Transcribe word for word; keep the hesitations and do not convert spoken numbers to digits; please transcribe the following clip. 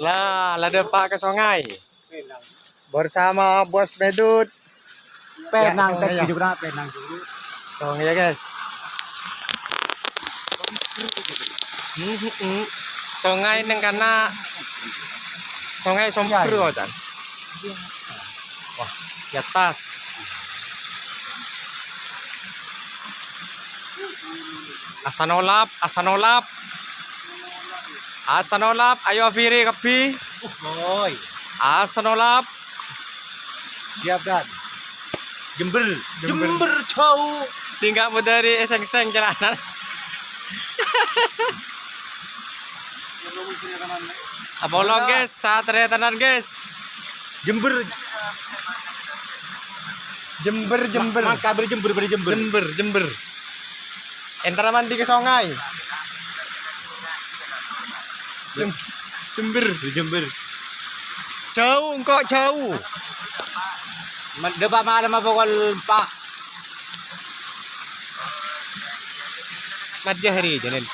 Lah, la dâpa' ka songay. Bersama Bos Medut. Penang, ya, tadi juga penang dulu. Songay, ya, guys. Hmm, hmm, hmm. Songay neng kana'. Songay Somper, ya, ya. Wah, di atas. Asanolap, asanolap. Asanolap, ayo afiri kabbi. Oi. Asanolap. Siap, Dan. Jember. Jember. Jember jauh. Tinggal mudari seng-seng celana. Apolong, guys, satria tenan, guys. Jember. Jember, Jember. Ma-, mangkabir Jember, beri Jember. Jember, Jember. Entara mandi ka songay. Jem-, Jember. Jember. Jauh, engko' jauh. Ma-, dâpa' malem apa pokol empa'. Majahri janen.